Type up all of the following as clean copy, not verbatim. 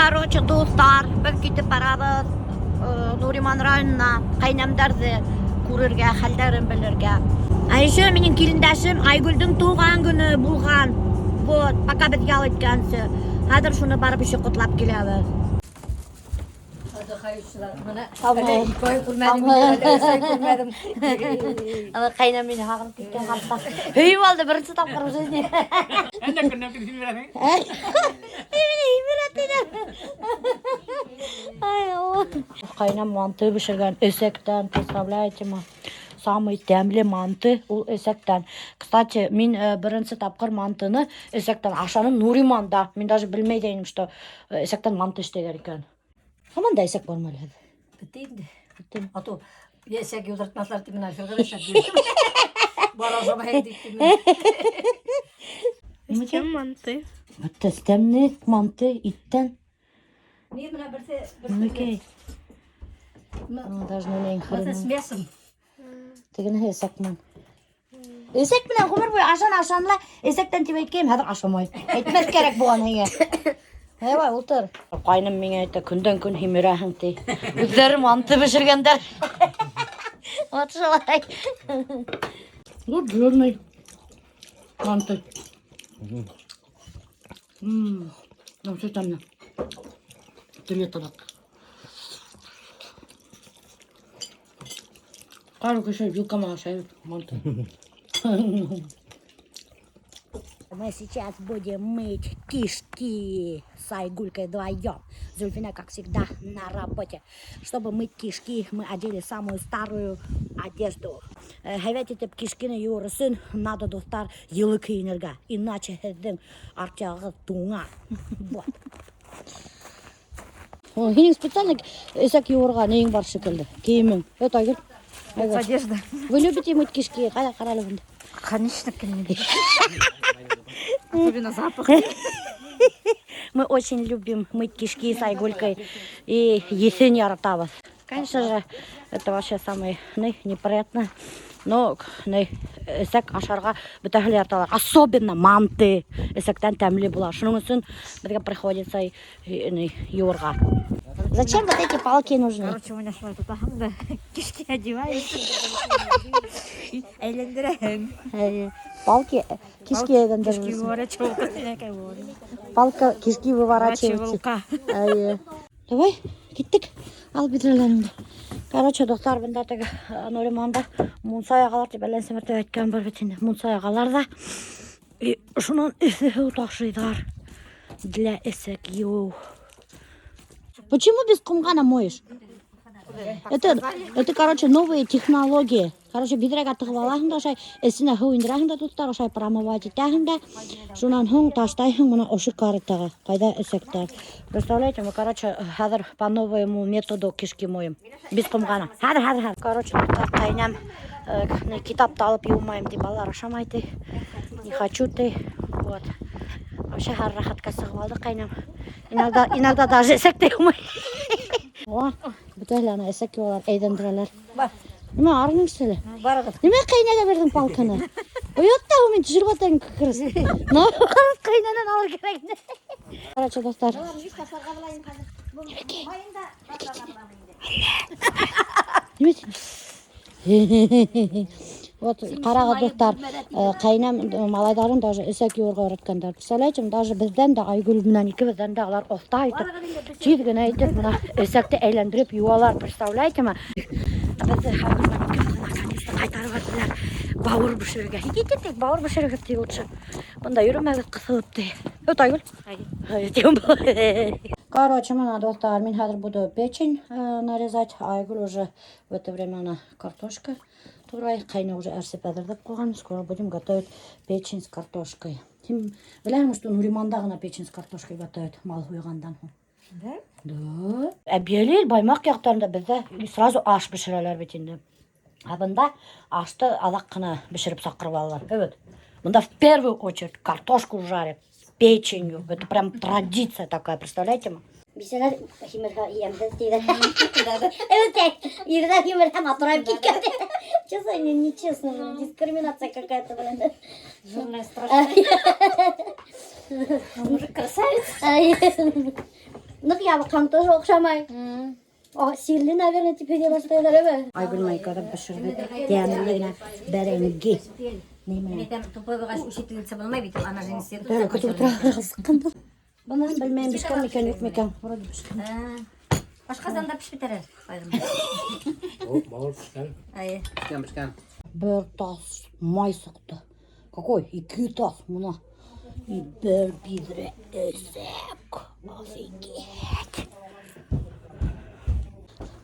Короче, дуҫтар, беҙ китеп барабыҙ Нуриман районына ҡәйнәмдәрҙе күрергә, хәлдәрен белергә. А еще минең килендәшем Айгөлдөң тыуған көнө булған. Вот, пока беҙ ял иткәнсе. Хәҙер шуны барып еще ҡотлап киләбеҙ. Бына Һаумы. әле 2 ай күрмәнем, Һаумы. әле 3 ай күрмәнем. Ана ҡәйнәм мине һағынып киткән хатта. Һөйөп алды беренсе тапҡыр в жизни. Әллә көннән көн һимерәһең. Эй, мине һимерә тинем. Ай, Алла. Ҡәйнәм манты бешергән эсәктән, представляете ма? Самый тәмле манты ул эсәктән. Кстати, мин беренсе тапҡыр мантыны эсәктән ашаным Нуриманда. Мин даже белмәй ҙә инем, что эсәктән манты эшләйҙәр икән. Һаман да эсәк бармы әле һеҙ? Бөттө инде. Бөттөме? А то эсәк йыуҙыртмаҫтар тип мин Альфирға ла эсәк бирҙем. Бар ашамайым тип мин. С чем манты? Бөттө, тәмле манты иттән. Ни бына берсе, берсе. Окей. Даже не Берсе с мясом. Тегене эсәк менән. Эсәк менән ғүмер буйы ашан ашан ла, эсәктән тип әйткәйнем, хәҙер ашамай. Әйтмәҫ кәрәк булған һиңә. Давай, ултыр. Ҡайным миңә әйтә, көндән көн һимерәһең ти. Үҙҙәре манты бешергәндәр. Вот шулай. Вот жирный манты. Вообще тәмле. Теле таҙаҡ. Ҡара кеше вилка менән ашай манты. Мы сейчас будем мыть кишки с Айгулькой вдвоем. Зульфина, как всегда, на работе. Чтобы мыть кишки, мы одели самую старую одежду. Һәйбәт итеп кишкине йыуыр өсөн надо, дуҫтар, йылы кейенергә. Иначе һеҙҙең арт яғы туңа. Вот. О, һинең специально эсәк йыуырға ниң бар шикелле? Кейемең. Это Айгөл. Айгөл. Одежда. Вы любите мыть кишки? Ҡайҙа ҡара әле бында. Конечно, кем Особенно запах. Мы очень любим мыть кишки с Айгулькой и еҫен яратабыҙ. Конечно же, это вообще самый неприятно. Но эсәк ашарға бөтәһе лә яраталар. Особенно манты. Эсәктән тәмле була. Шуның өсөн беҙгә приходится йыуырға. Зачем вот эти палки нужны? Короче, у меня шулай тотаһың да кишки одеваешь. Әйләндерәһең. Палки, кишки Кишки әйләндерерһең. выворачивалка. Палка кишки выворачивать. Выворачивалка. Әйе. Давай, киттек. Ал биҙрәләреңде. Короче, дуҫтар, бында теге Нуриманда мунса яғалар тип әллә нисә мәртәбә әйткән бар бит инде. Мунса яғалар ҙа. И шунан эҫе һыу ташыйҙар для эсәк йыуыу. Почему без ҡомғана моешь? Это, короче, новые технологии. Короче, биҙрәгә тығып алаһың да, ошолай, эсенә һыу индерәһең дә, дуҫтар, ошолай промывать итәһең дә. Шунан һуң ташлайһың бына ошо корытоға. Ҡайҙа эсәктәр. Представляете, мы, короче, хәҙер по новому методу кишки моем. Без ҡомғана. Хәҙер, хәҙер, хәҙер. Короче, дуҫтар, ҡәйнәм китапты алып йыумайым ти, балалар ашамай ти. Не хочу ти. Вот. Вообще хәҙер рәхәткә сығып алды ҡәйнәм. Иногда даже эсәк тә йыумай. О, бөтәһе лә ана эсәк йыуалар, әйҙәндерәләр. Бар. Нимә арының әле? Барығыҙ. Нимә ҡәйнәгә бирҙең палканы? Оят та мин төшөрөп атайым как раз. Наоборот, ҡәйнәнән алыр кәрәк ине. Короче, дуҫтар. Нимәкәй? Нимә тине? Вот ҡарағыҙ, дуҫтар, ҡәйнәм малайҙарын даже эсәк йыуырға өйрәткәндәр. Представляете, даже беҙҙән дә Айгөл менән икебеҙҙән дә улар оҫта итеп, тиҙ генә итеп бына эсәкте әйләндереп йыуалар, представляете ма? Беҙҙе Айгөл менән икебеҙҙе наконец-то ҡайтарып ебәрҙеләр. Бауыр бешерергә. Киттек, бауыр бешерергә ти лучше. Бында йөрөмәгеҙ ҡыҫылып ти. Вот Айгөл. Ай, тием. Короче, бына, дуҫтар, мин хәҙер буду печень нарезать. Айгөл уже в это время она картошка турай. Ҡәйнә уже әрсеп әҙерләп ҡуйған. Скоро будем готовить печень с картошкой. Һин беләһеңме, что Нуриманда ғына печень с картошкой готовят мал һуйғандан һуң? Да? Да. Әбйәлил, Баймаҡ яҡтарында беҙҙә сразу аш бешерәләр бит инде. Ә бында ашты аҙаҡ ҡына бешереп саҡырып алалар. Evet. Бында в первую очередь картошку жарят с печенью. Это прям традиция такая, представляете ме? Бисәләр һимерһә йәмһеҙ тиҙәр. Evet, ирҙәр һимерһә матурайып киткән. Честно, нечестно, дискриминация какая-то, блин. Жирная страшная. Мужик красавец. Ныҡ ябыҡһаң тоже оҡшамай. О, сирле, наверное, тип һөйләй башлайҙар, әйме? Айгөл майкада бешерҙек. Тәмле генә бәрәңге. Ни менән? Әйтәм, тупой булғас, учительница булмай бит, она же институт. Бәрі көтөп ултыра сыҡҡан. Быны белмәйем, бешкән микән, юҡ микән. Вроде бешкән. Ашҡаҙанда пешеп бөтөр. Бауыр пешкән. Әйе. Бешкән, бешкән. Бер тас май сыҡты. Какой? Ике тас мына. И бер биҙрә эсәк. Офигеть.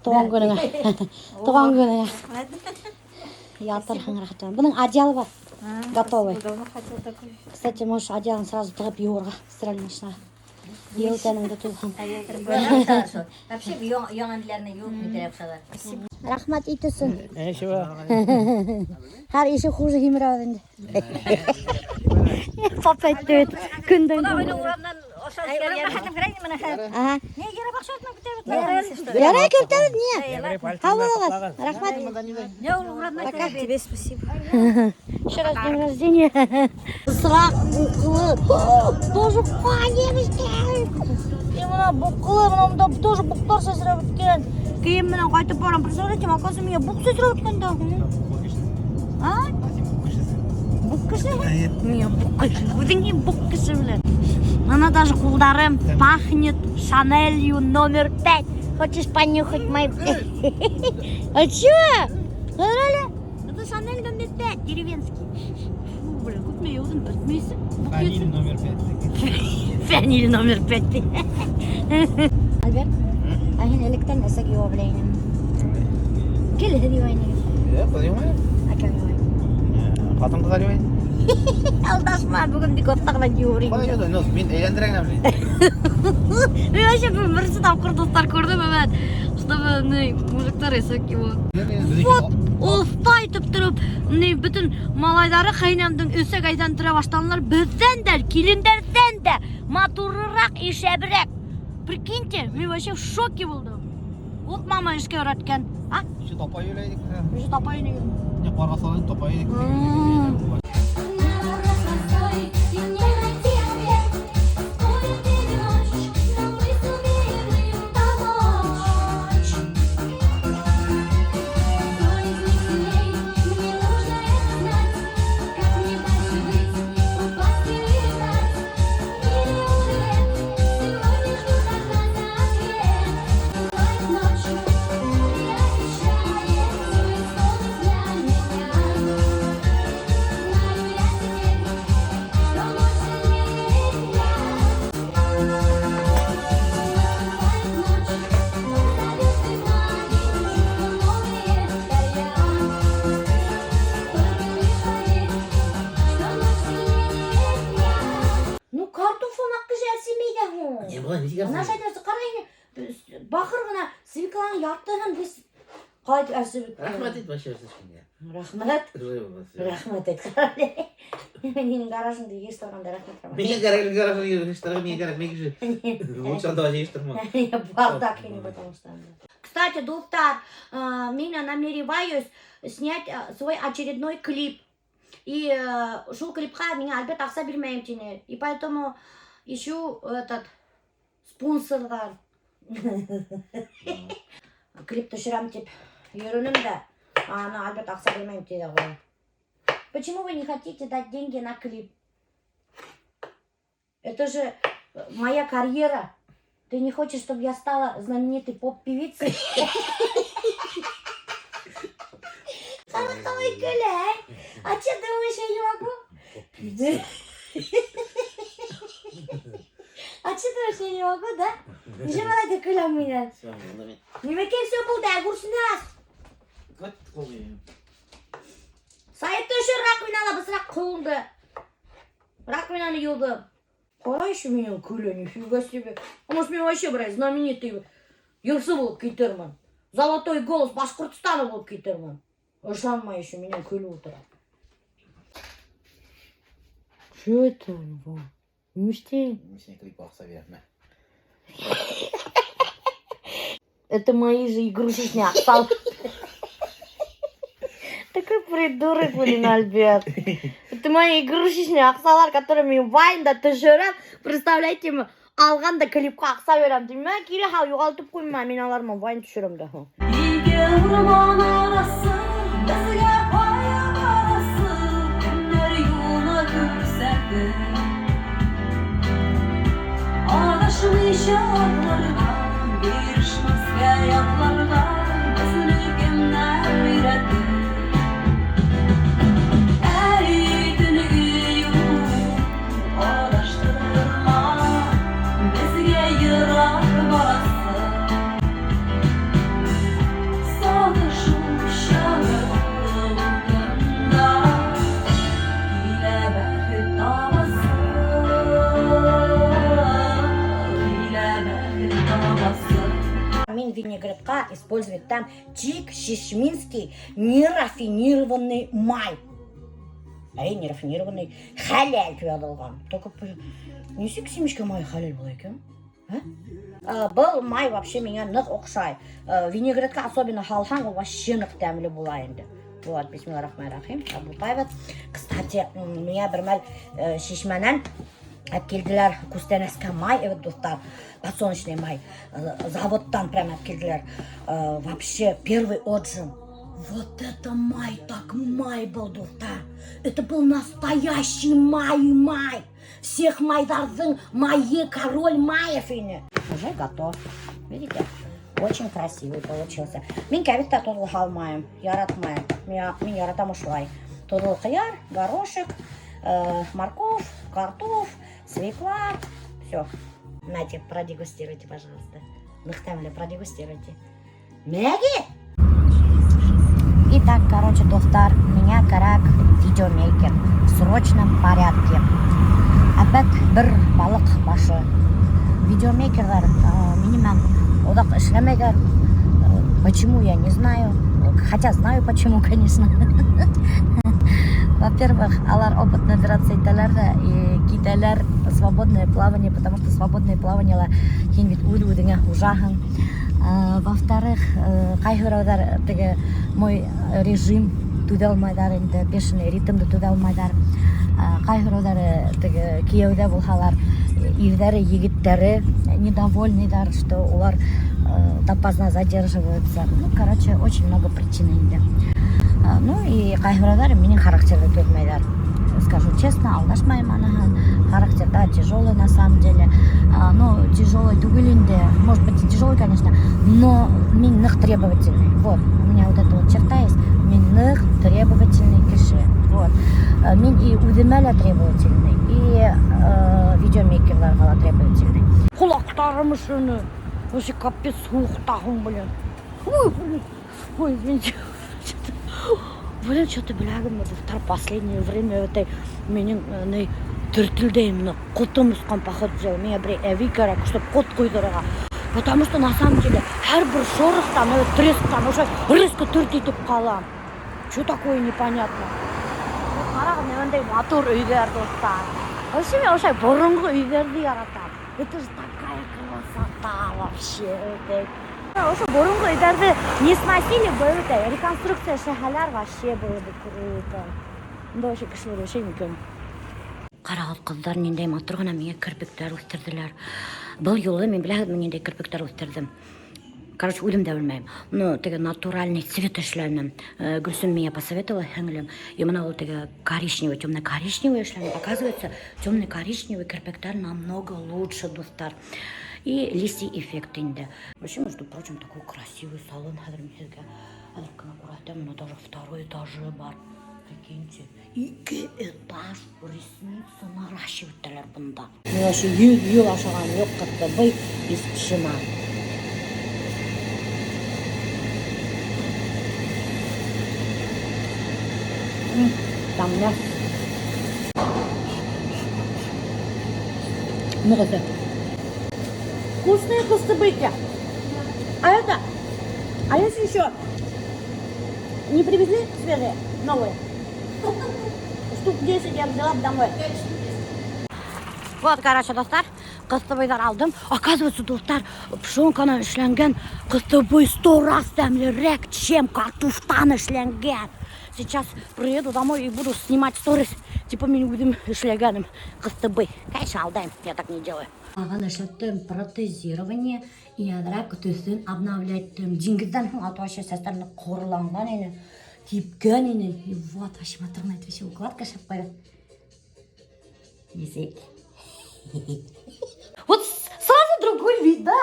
Тыуған көнөңә. Тыуған көнөңә. Ятырһың рәхәтләнеп. Бының одеялы бар. Готовый. Давно хотела такой. Кстати, можешь одеялын сразу тығып йыуырға стиральный машинаға. Йыу тәнеңде туҙһын. Вообще яңы ниләрне юып бөтөрә ҡушалар. Рәхмәт ит өсөн. Ничего. Һәр ише хуже һимерә инде. Папа әйтте бит. Көндән көнгә. Урамдан Ага. Не, ярап аҡса бөтә. Ярай кертәбеҙ, ни? Һау булығыҙ. Рәхмәт. Не, ул урамдан Пока. Тебе спасибо. Еще раз день рождения. Бысраҡ буҡлы. Тоже ҡайыр. И мына буҡлы, мына бында тоже буҡтар сәсрәп бөткән. Кейем менән ҡайтып барам. Представляете, оказывается, миңә буҡ сәсрәп бөткән дә. А? Буҡ кеше? Миңә буҡ кеше. Үҙең ни буҡ кеше белән. Мына даже ҡулдарым пахнет Шанелью номер 5. Хочешь понюхать мой? А чё? Ҡара. Это Шанель номер 5, деревенский. Фу, блин, күпме йыуҙым, бөтмәйсе. Фаниль номер 5. Фәнил номер 5. Альберт, ә һин электән эсәк йыуа белә инең. Кил, һеҙ йыуа инегеҙ. Юҡ, беҙ йыумайбыҙ. Ә кем йыуа? Ҡатын-ҡыҙҙар йыуа. Алдашма, бөгөн бик оҫта ғына йыуыр инең. Ҡалай йыуҙы? Ну, мин әйләндерә генә беләм. Мин вообще бер беренсе тапҡыр, дуҫтар, күрҙем, әмәт, чтобы ни, мужиктар эсәк йыуа. Вот, оҫта итеп тороп, ни, бөтөн малайҙары ҡәйнәмдең эсәк әйләндерә башланылар. Беҙҙән дә, килендәрҙән дә матурыраҡ и шәберәк. Прикиньте, мин вообще в шоке булдым. Вот мама эшкә өйрәткән. А? Еще тапай йөрәйек. Уже тапай инегеҙ. Не, ҡарға салайын, тапай йөрәйек. М. Простой и не найти ответ. Спорят день и ночь, но мы сумеем им помочь. Кто из них сильней, мне нужно это знать. Как мне дальше быть, упасть или встать? Миллионы лет сегодня ждут от нас ответ. Бывает ночь и обещает все исполнить для меня. Знаю я теперь, что ночь сильнее дня. Наступает ночь, зовет ты пламень, чувства новые даря. Только лишь поверь, что ночь сильнее дня. Ну, картофын аҡ кеше әрсемәй ҙә һуң. Не була, нисек Бына шайтан ҡара ине, бахыр ғына свекланың яртыһын беҙ ҡалай итеп әрсеп бөттөк. Рәхмәт әйт вообще әрсешкәнгә. Рәхмәт. Рәхмәт әйт. Минең гаражымды йыйыштырғанда рәхмәт. Рәхмәт. Миңә кәрәк гаражны йыйыштырырға миңә кәрәк, мин кеше. Лучше анда вообще йыйыштырма. Бардак ине, потому что. Кстати, дуҫтар, мин намереваюсь снять свой очередной клип. И шул клипҡа миңә Альберт аҡса бирмәйем тине. И поэтому ищу этот спонсорҙар. Клип төшөрәм тип йөрөнөм дә, аны Альберт аҡса бирмәйем тине ғой. Почему вы не хотите дать деньги на клип? Это же моя карьера. Ты не хочешь, чтобы я стала знаменитой поп-певицей? Ҡалай көлә. А что, думаешь, я не могу? А что, думаешь, я не могу, да? Нисек былай көләң минән? Все, булды мин. Нимәкәй все булды, огурсынас. Ҡот ҡулым. Сайып төшөр раковинала бысраҡ ҡулыңды. Раковинаны йыуҙым. Ҡара еще минән көлә, нифига себе. А может, мин вообще, брат, знаменитый йырсы булып китермен. Золотой голос Башҡортостана булып китермен. Ышанмай еще минән көлөп ултыра. Что это у него? Ништәй? Мин һиңә клип аҡса бирәм. Это мои же игрушечные аҡсалар. Такой придурок, блин, Альберт. Это мои игрушечные аҡсалар, которые мин вайнда төшөрәм. Представляете, Алған да клипҡа аҡса бирәм тим. Мә, кире һал, юғалтып ҡуйма, мин алар менән вайн төшөрәм дә һуң. Ике урман арасы, безгә кая барасы, кемнәр юлны күрсәтер. Адашмыйча атларга, бирешмәскә ятларга, безне кемнәр өйрәтер. Әй, төнге юл, адаштырма, безгә ерак барасы. Сагышу чагы утында килә бәхет табасы, килә бәхет табасы. Мин винегретҡа использовать итәм тик шишминский нерафинированный май. Әй, нерафинированный хәләл тип яҙылған. Только нисек семечка май хәләл була икән? Ә? Был май вообще миңә ныҡ оҡшай. Винегретҡа особенно һалһаң, ул вообще ныҡ тәмле була инде. Вот, бисмиллахиррахманиррахим. Бутайбыҙ. Кстати, миңә бер мәл Шишмәнән әпкилделәр күстәнәскә май, evet, дуҫтар, подсолнечный май. Заводтан прям әпкилделәр. Вообще, первый отжим. Вот это май, так май был, дуҫтар. Это был настоящий май-май. Всех майҙарҙың майы, король маев ине. Уже готов. Видите? Очень красивый получился. Мин кәбеҫтә тоҙло һалмайым, яратмайым. Мин яратам ошолай. Тоҙло ҡыяр, горошек, морковь, картоф, свекла. Все. Нате, продегустируйте, пожалуйста. Ныҡ тәмле, продегустируйте. Мэгги! Итак, короче, дуҫтар, миңә кәрәк видеомейкер в срочном порядке. Опять бер балыҡ башы. Видеомейкерҙар минең менән оҙаҡ эшләмәйҙәр. Почему, я не знаю. Хотя знаю почему, конечно. Во-первых, алар опыт набираться итәләр ҙә и китәләр свободное плавание, потому что свободное плавание һин бит үҙ үҙеңә хужаһың. Во-вторых, ҡайһы берәүҙәр теге мой режим түҙә алмайҙар инде, бешеный ритмды түҙә алмайҙар. Ҡайһы берәүҙәре теге кейәүҙә булһалар, ирҙәре, егеттәре недовольныйҙар, что улар допоздна задерживаются. Ну, короче, очень много причин инде. Ну и ҡайһы берәүҙәре минең характерҙы түҙмәйҙәр. Скажу честно, алдашмайым аныһын. Характер, да, тяжелый на самом деле. Ну, тяжелый түгел инде. Может быть, и тяжелый, конечно, но мин ныҡ требовательный. Вот, у меня вот эта вот черта есть. Мин ныҡ требовательный кеше. Вот. Мин и үҙемә лә требовательный, и видеомейкерҙарға ла требовательный. Ҡолаҡтарым өшөнө. Вообще капец һыуыҡтағым, блин. Ой, блин. Ой, извините. Блин, что-то беләгем, дуҫтар, последнее время этой минең ни тертләй, бына ҡотом осҡан, походу дела. Миңә бер әбей кәрәк, чтобы ҡот ҡуйҙырырға. Потому что на самом деле һәр бер шорохтан, тресктан уже резко терт итеп ҡалам. Что такое, непонятно. Ҡарағыҙ, ниндәй матур өйҙәр, дуҫтар. Вообще мин ошолай боронғо өйҙәрҙе яратам. Это же такая красота вообще. Это. Ошо боронғо өйҙәрҙе не сносили бы, это реконструкция эшләһәләр, вообще было бы круто. Унда вообще кешеләр йәшәй микән? Ҡарағыҙ, ҡыҙҙар, ниндәй матур ғына миңә керпектәр үҫтерҙеләр. Был юлы мин беләһегеҙме, ниндәй керпектәр үҫтерҙем? Короче, үҙем дә белмәйем. Ну, теге натуральный цвет эшләнем. Гөлсөм миңә посоветовала, һеңлем. И бына ул теге коричневый, темно-коричневый эшләнем. Оказывается, темно-коричневый керпектәр намного лучше, дуҫтар. И лисий эффект инде. Вообще, между прочим, такой красивый салон хәҙер мин һеҙгә әҙерәк кенә күрһәтәм. Бына даже второй этажы бар. Прикиньте, ике этаж ресницы наращивать итәләр бында. Мин вообще йөҙ йыл ашаған юҡ ҡыҫтыбый из пшена. Тәмле. Ныҡ эсе. Вкусные кыстыбыйки. А это, а если еще не привезли свежие, новые? Штук 10 я взяла бы домой. Вот, короче, дуҫтар, ҡыҫтыбыйҙар алдым. Оказывается, дуҫтар, пшенканан эшләнгән ҡыҫтыбый 100 раз тәмлерәк, чем картуфтан эшләнгән. Сейчас приеду домой и буду снимать сторис. Типа мин үҙем эшләгәнем ҡыҫтыбый. Конечно, алдайым, я так не делаю. Аған эшләттем протезирование и әҙерәк төҫөн обновляттым. Диңгеҙҙән һуң ат вообще сәстәр ҡороланған ине, кипкән ине. И вот вообще матур вообще укладка эшләп ҡуйҙым. Нисек? Вот сразу другой вид, да?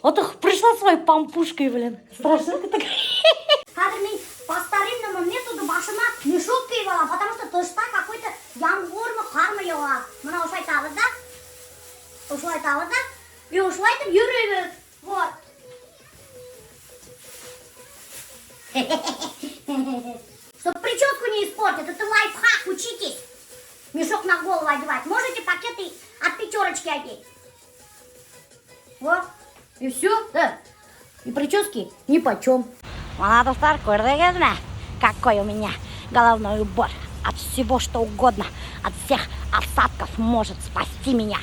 Вот их пришла своей пампушкой, блин. Страшилка такая. Хәҙер мин по старинному методу башыма мешок кейеп алам, потому что тышта какой-то ямғырмы, ҡармы яуа. Бына ошолай итәбеҙ ҙә. Ошолай итәбеҙ ҙә. И ошолай итеп йөрөйбөҙ. Вот. Чтоб прическу не испортить, это лайфхак, учитесь. Мешок на голову одевать. Можете пакеты от пятерочки одеть. Вот. И все, да. И прически нипочем. Бына, дуҫтар, күрҙегеҙме? Какой у меня головной убор. От всего, что угодно, от всех осадков может спасти меня.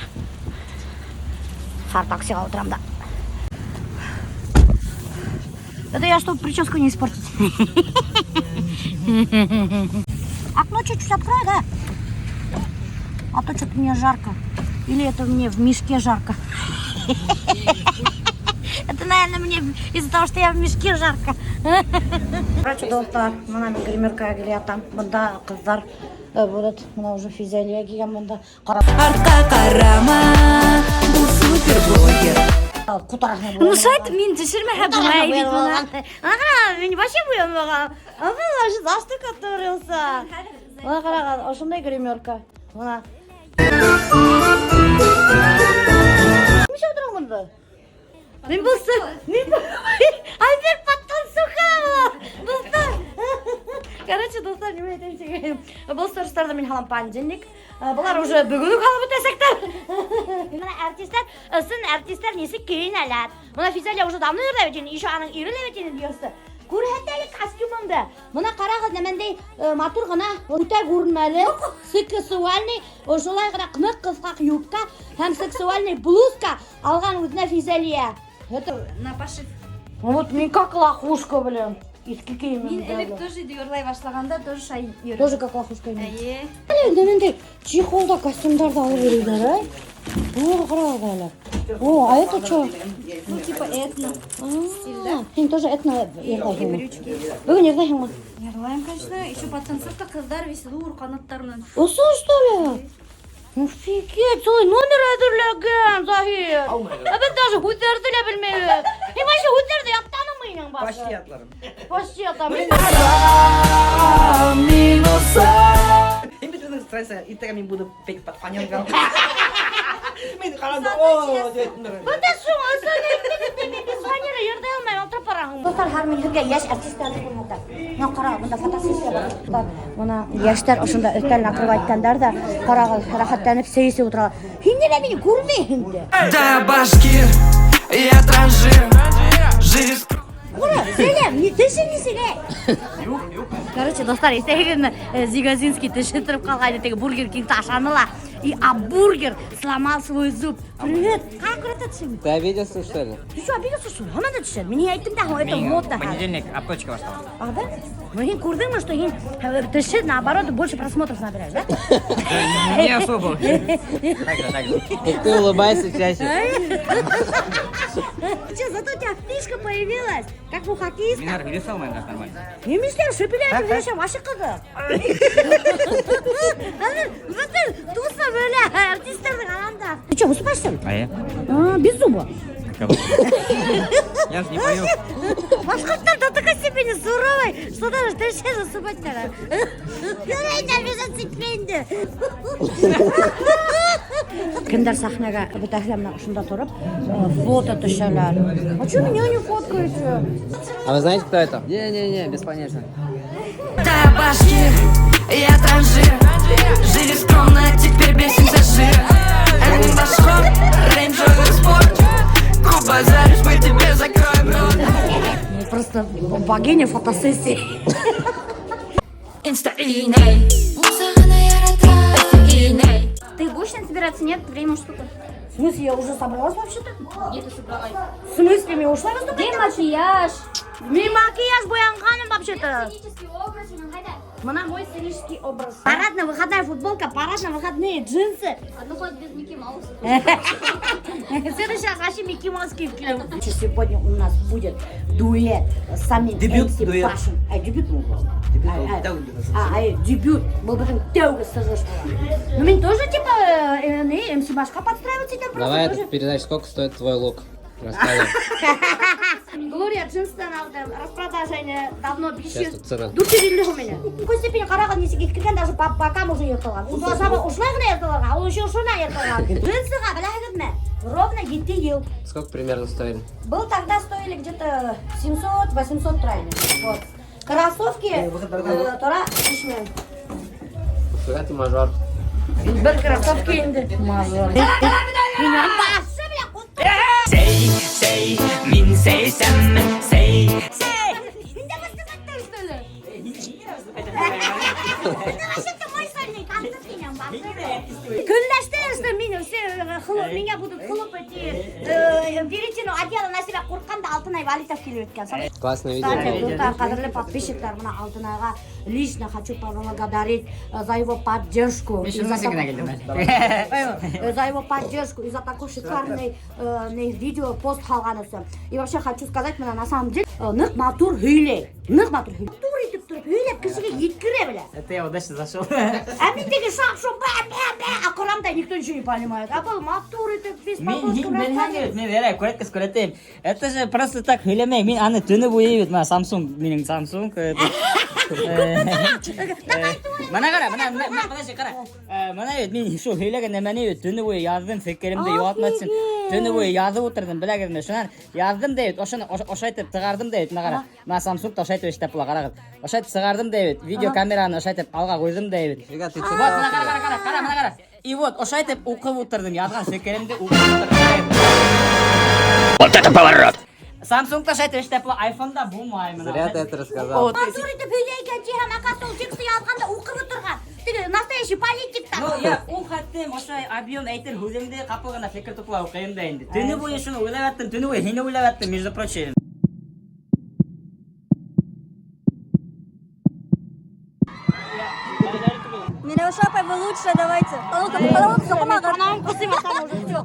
Хәҙер таксиға ултырам да. Это я, чтобы прическу не испортить. Окно чуть-чуть открой, да? А то что-то мне жарко. Или это мне в мешке жарко. Это, наверное, мне из-за того, что я в мешке жарко. Короче, дуҫтар, бына мин гримеркаға килә Бында ҡыҙҙар будут. Бына уже Физалия килгән бында. Ҡара. Артҡа ҡарама, был суперблогер. Ҡутараһың. Ну шулай мин төшөрмәһә булмай бит бына. Ага, мин вообще буянмаған. А был вообще заштукатурился. Бына ҡарағыҙ, ошондай гримерка. Бына. Нишләп ултыраһың бында? Мин булса, мин Альберт подтанцовка дуҫтар. Короче, дуҫтар, нимә әйтәм тигән. Был стористарҙа мин һалам понедельник. Былар уже бөгөн үк һалып бөтәсәктәр. Бына артистар, ысын артистар нисек кейенәләр. Бына Физалия уже давно йырлай бит инде, еще аның ире лә бит инде йырсы. Күрһәт әле костюмыңды. Бына ҡарағыҙ, нәмәндәй матур ғына, үтә күренмәле, сексуальный, ошолай ғына ныҡ ҡыҫҡа юбка һәм сексуальный блузка алған үҙенә Физалия. Это На пошив. вот мин как лохушка, блин. Иҫке кейемем. Мин элек тоже йырлай башлағанда тоже шулай йөрөйөм. Тоже как лохушка. Инем. Эйе. Әле нәмәндәй чехолда костюмдарҙы алып йөрөйҙәр, әй? О, ҡарағыҙ әле. О, а это что? Ну типа этно. Стиль, да? Һин тоже этно йырлайһыңмы? Брючки. Бөгөн йырлайһыңмы? Йырлайым, конечно. Еще подтанцовка ҡыҙҙар весь ҙур ҡанаттар менән. Ошо, что ли? Офигеть, целый номер әҙерләгән, Заһир. Ә беҙ даже һүҙҙәрҙе лә белмәйбеҙ. Һин вообще һүҙҙәрҙе яттаныңмы инең башы? Почти ятланым. Почти ятам. Һин бит үҙең страница иртәгә мин буду петь под фанерка. Мин ҡарандым, о, тип әйттем. Бында шул, мин без фанера йырлай алмайым, ултырып бараһың. Дуҫтар, хәҙер мин һеҙгә йәш артистарҙы күрһәтәм. Бына ҡара, бында фотосессия бар. Бына йәштәр ошонда өҫтәл накрывать иткәндәр ҙә, ҡарағыҙ, рәхәтләнеп сәй эсеп ултыралар. Һин нимә мине күрмәйһең дә? Да, башкир, я транжир. Жизнь Ҡара, Сәләм, ни теше нисек, әй? Короче, дуҫтар, иҫтәгеҙме, Зигазинский теше тороп ҡалғайны, теге Бургер Кингты ашаны ла. И а бургер сломал свой зуб. Привет, ҡайҙа күрһәтә тешеңде? Ты обиделся, что ли? Ты что, обиделся, что ли? Һаман да теше. Мин һиңә әйттем дә, это модно. Понедельник аптечка башлала. А, да? Ну, һин күрҙеңме, что һин теше, наоборот, больше просмотров набираешь, да? Не особо. Так же, так же. Так ты улыбайся чаще. Че, зато у тебя фишка появилась, как у хоккеиста. Минар, һөйләшә алмайым нормально. Нимә эшләр, шөпеләп һөйләшәм, вообще ҡыҙыҡ. Хәҙер бөтөн туса бөлә артистарҙың аранда. Ты что, выступаешь, что ли? А я? А, без зуба. Я же не пою. Башҡорттар до такой степени суровый, что даже теше выступать надо. Ярай, обижаться итмәй. Кемдәр сәхнәгә бөтәһе лә бына ошонда тороп фото төшәләр. А что меня не фоткаете? А вы знаете, кто это? Не-не-не, без понятия. Да, башкир, я транжир. Жили скромно, теперь бесимся жир. Одним башком, Range Rover Sport. Куб базаришь, мы тебе закроем рот. Ну, просто богиня фотосессии. Инста иней. Ты будешь собираться? Нет, время уж сколько? В смысле, я уже собралась вообще-то? Где ты собралась? В смысле, мин ушла выступать? Где макияж? Мин макияж буянғанмын вообще-то. Сценический образ, ҡайҙа. Бына мой сценический образ. Парадно-выходная футболка, парадно-выходные джинсы. А ну хоть без Микки Мауса. В следующий раз вообще Микки Маус кейеп киләм. Сегодня у нас будет дуэт с самим Дебют MC дуэт. Башем. А, дебют мы Дебют, Ай, ай. тәүге дебют. А, ай, дебют. Был беҙҙең тәүге сығыш була. Ну, мин тоже, типа, не, MC Башҡа подстраиваться итәм просто Давай тоже. этот передач, сколько стоит твой лук? Рассказывай. Глория джинстан алдым, распродажа давно Сейчас тут цена. 450 у меня. В какой степени ҡарағыҙ нисек иҫкергән, даже по бокам уже йыртылған. Ул сабы ошолай ғына йыртылған, а ул еще ошонан йыртылған. Джинсыға, беләһегеҙме? Ровно 7 йыл. Сколько примерно стоили? Был тогда стоили где-то 700-800 тора ине. Вот. Кроссовки тора 3000. Нифига ты мажор. Бер кроссовки инде. Мажор. Минең башы белән ҡотто. Сей, сей, мин сейсәм, сей. Һин дә выступать, что ли? Это вообще-то мой сольный концерт минең башы. Көнләште, что мине все меня будут хлопать и перетяну одеяло на себя ҡурҡҡанда Алтынай Валитов килеп еткән. Классное видео Кстати, было. дуҫтар, ҡәҙерле подписчиктар, бына Алтынайға лично хочу поблагодарить за его поддержку. И за его поддержку и за такой шикарный видео пост һалған өсөн. И вообще хочу сказать, бына на самом деле ныҡ матур һөйләй. Ныҡ матур һөйләй. Матур итеп тороп һөйләп кешегә еткерә белә. Это я удачно зашел. Ә мин теге шап-шоп бә бә бә а ҡорамда никто ничего не понимает. А был матур итеп весь Мин по мин белһәң мин берәй күрәткес күрәтәйем. Это же просто так һөйләмәй. Мин аны төнө буйы бит, мына Samsung, минең Samsung. Мына ҡара, мына мына подожди, ҡара. Мына бит мин шул һөйләгән нәмәне бит төнө буйы яҙҙым, фекеремде юғалтмаҫ өсөн. Төнө буйы яҙып ултырҙым, беләгеҙме? Шунан яҙҙым да бит, ошоно ошайтып сығарҙым да бит, мына ҡара. Мына Samsung-та ошайтып эшләп була, ҡарағыҙ. Ошайтып сығарҙым да бит, видеокамераны ошайтып алға ҡуйҙым да бит. Нифига ты Вот, мына ҡара, ҡара, ҡара, ҡара, мына ҡара. И вот, ошайтып уҡып ултырҙым, яҙған фекеремде уҡып ултырҙым. Вот это поворот! Samsung-та ошайтып эшләп була, iPhone-да булмай мына. Зря ты это рассказал. Матур итеп һөйләй икән, тиһәм, оказывается, ул тексты яҙғанда уҡып ултырған. Теге настоящий политиктар. Ну, я ул хәттем ошолай объем әйтер һүҙемде ҡапыл ғына фекер туплау ҡыйын да инде. Төнө буйы шуны уйлап яттым, төнө буйы һине уйлап яттым, между прочим. Миләүшә апай, вы лучшая, давайте. Анауын ҡысыйм, там уже всё.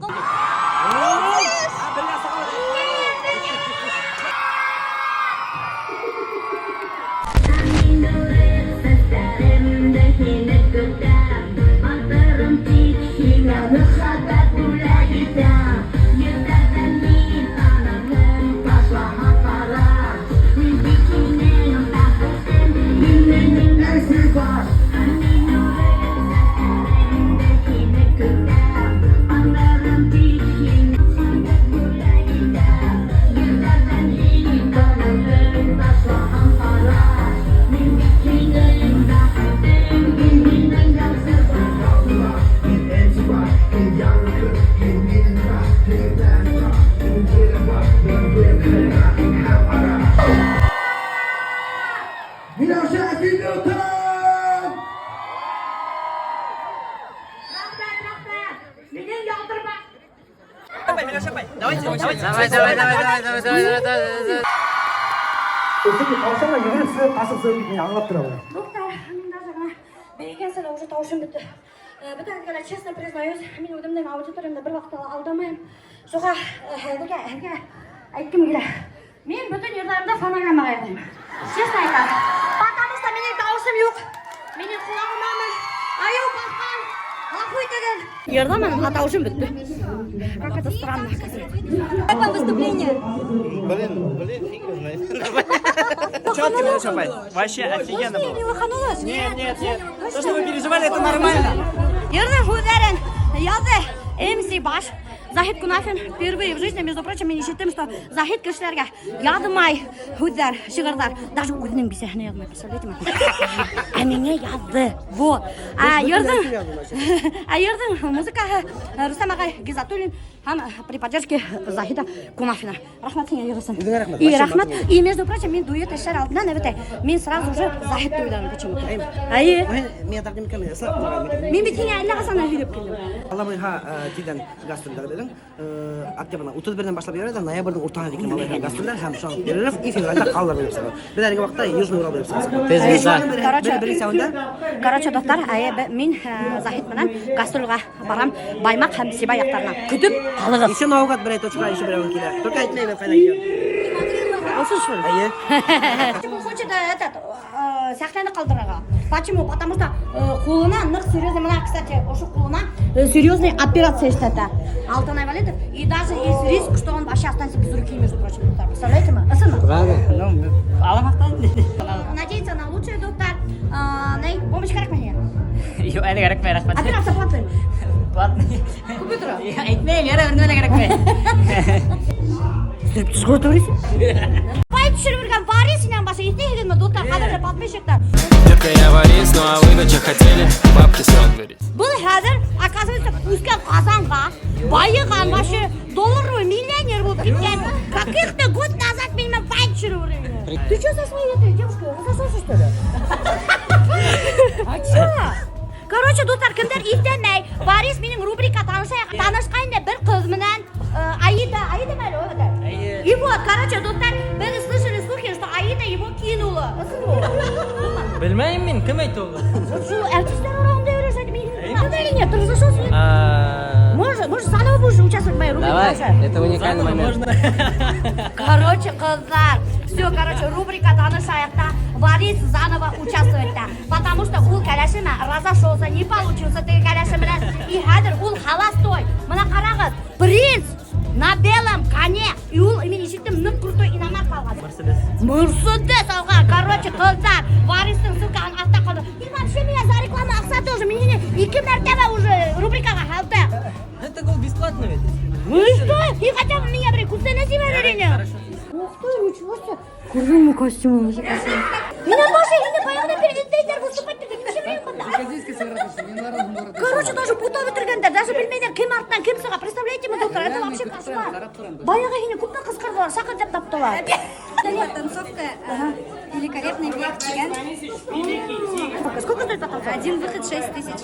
Минең ялтырма. Давайте, давайте. Давай, давай, давай, давай, давай, давай, давай, давай. Дуҫтар, мин даже бына бейегәнсә лә уже тауышым бөттө. Бөтәгеҙгә лә честно признаюсь, мин үҙемдең аудиториямды бер ваҡытта ла алдамайым. Шуға һеҙгә әйткем килә. Мин бөтөн йырҙарымды фонограммаға яҙайым. Честно әйтәм. Потому что минең тауышым юҡ. Минең ҡолағымамы айыу баҫҡан. Ғәфү итегеҙ. Йырламаным, а тауышым бөттө. Как это странно, оказывается. Как вам выступление? Блин, блин, фиг его знает. Четко, Миләүшә апай. Вообще офигенно было. Не лоханулась? Нет, нет, нет. То, что вы переживали, это нормально. Йырҙың һүҙҙәрен яҙҙы MC Баш. Заһит Кунафин впервые в жизни, между прочим, мин ишеттем, что Заһит кешеләргә яҙмай һүҙҙәр, шиғырҙар. Даже үҙенең бисәһенә яҙмай, представляете ме? Ә миңә яҙҙы. Вот. Ә йырҙың музыкаһы Рустам ағай Гизатуллин. Һәм при поддержке Заһида Кунафина. Рәхмәт һиңә, йығысын. Үҙеңә рәхмәт. И Вообще рәхмәт. матур. И, между прочим, мин дуэт эшләр алдынан, әбәтәй, мин сразу же Заһидты уйланым почему-то. Әйе. Мин тәҡдим иткән, ысынлап. Мин бит һиңә әллә ҡасан һөйләп килдем. Алла бойһа, тиҙҙән гастролдәр беҙҙең. Октябрҙең 31-нән башлап ебәрә, ноябрҙең уртаһына тиклем алайһа гастролдәр һәм шунан перерыв и февралдә ҡалалар буйлап сыға. Беҙ әлеге ваҡытта Южный Урал буйлап сығабыҙ. Тез звезда. Короче, Беренсеһендә Короче, дуҫтар, әйе, мин Заһид менән гастролгә барам Баймаҡ һәм Сибай яҡтарына. Көтөп ҡалығыҙ. Еще наугад берәй точка еще берәү килә. Только әйтмәйем ҡайҙа килгән. Ошо что ли? Әйе. Он хочет этот сәхнәне ҡалдырырға. Почему? Потому что ҡулына ныҡ серьезный, бына, кстати, ошо ҡулына серьезный операция эшләтә. Алтынай Валитов. И даже есть риск, что он вообще останется без руки, между прочим, дуҫтар. Представляете ме? Ысынмы? Правда? Ну, аламаҡтан инде. Надеяться на лучшее, дуҫтар. Ней, помощь кәрәкме һиңә? Юҡ, әле кәрәкмәй, рәхмәт. Операция платный. Платный. Күпме тора? Әйтмәйем, ярай, бер нәмә лә кәрәкмәй. Стриптиз ҡылып Бай төшөрөп йөрөгән Варис һинән башҡа иҫләйһегеҙме, дуҫтар, ҡәҙерле подписчиктар? Детка, я Борис, ну а вы что хотели? Бабки сразу говорить. Был хәҙер, оказывается, үҫкән Ҡазанға, байыған вообще долларовый миллионер булып киткән. Каких-то год назад мин менән бай төшөрөп йөрөгән. Ты что со своей этой девушкой разошелся, что ли? А чё? Короче, дуҫтар, кемдер иҫләмәй, Варис минең рубрика танышайыҡ, танышҡайны бер ҡыҙ менән, Аида, Аида мәле, ул это? И вот, короче, дуҫтар, беҙ слышали слухи, что Аида его кинула. Белмәйем мин, кем әйтте уны? Шул артистар араһында йөрөшә, мин. Надо или нет? Ты разошелся? Нет? Может, может, заново будешь участвовать в моей рубрике? Давай, вообще? это уникальный момент. Короче, ҡыҙҙар, все, короче, рубрика танышайыҡ та Варис заново участвовать да. Потому что ул кәләше менән разошелся, не получился теге кәләше менән. И хәҙер ул холостой. Бына ҡарағыҙ, принц на белом коне. И ул, мин ишеттем, ныҡ крутой иномарка алған. Мерседес. Мерседес алған. Короче, ҡыҙҙар, Варистың ссылкаһын аҫта ҡалды. И вообще меня за рекламу аҡса тоже. Мин ике мәртәбә уже рубрикаға һалды. Это гол бесплатно ведь. Ну и что? И хотя бы меня бер күстәнәс ебәрер. Ух ты, ничего себе. Күрҙеңме костюмын? Минән башҡа инде баяғынан бирле эҙләйҙәр выступать итеп нисә бында. Короче, даже бутап бөтөргәндәр, даже белмәйҙәр кем артынан кем сыға. Представляете ме, дуҫтар, это вообще кошмар. Баяғы һине күпме ҡысҡырҙылар, шаҡыр тип таптылар. Потанцовка «Великолепный век» тигән. Сколько стоит потанцовка? Один выход 6 тысяч.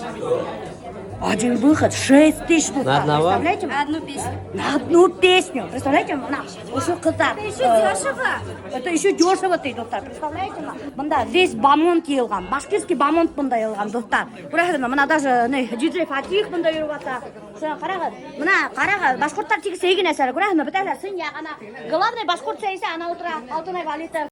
Один выход 6 тысяч, дуҫтар. На одного? Представляете? Одну песню. На одну песню. Представляете? Бына, ошо ҡыҙҙар. Это еще дешево. Это еще дешево ти, дуҫтар. Представляете? Бында весь бомонд йыйылған. Башкирский бомонд бында йыйылған, дуҫтар. Күрәһегеҙме? Бына даже не, диджей Фатих бында йөрөп ята. Шуны ҡарағыҙ. Бына ҡарағыҙ, башҡорттар тик сәй генә эсә. Күрәһегеҙме? Бөтәһе лә сыняҡ ана. Главный башҡорт сәй эсә, ана ултыра. Алтынай Валитов.